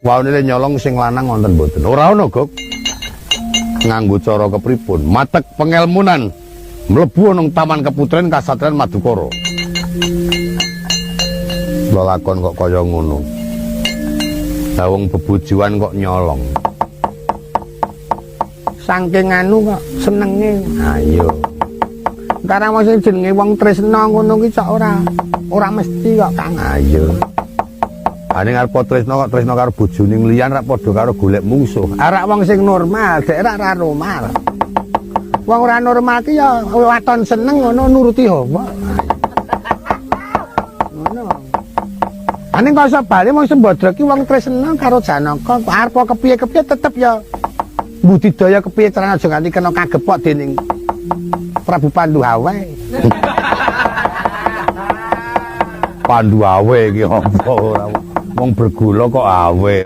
Waune nyolong sing lanang wonten mboten? Ora ana, Gok. Nganggo cara kepripun? Matek pengelmunan mlebu nang Taman Keputren Kasatriyan Madukara. Lelakon kok kaya ngono. Lah wong bebojoan kok nyolong. Saking anu kok senenge. Ayo. Karena wong sing jenenge wong tresna ngono ki cok ora mesti kok, Kang. Ayo. Ane arep tresna kok tresna karo bojone liyan rak padha karo golek mungsuh. Arak wong sing normal, dek rak ora normal. Wong ora normal ki ya waton seneng ngono nuruti hawa. Ngono. Ane kok iso bali wong Sembadra ki wong tresna karo Janaka, arep kepiye-kepiye tetep ya budidaya kepiye carane aja nganti kena kagepok dening Prabu Pandu Awe. Pandu Awe iki apa ora wong bergula kok awe.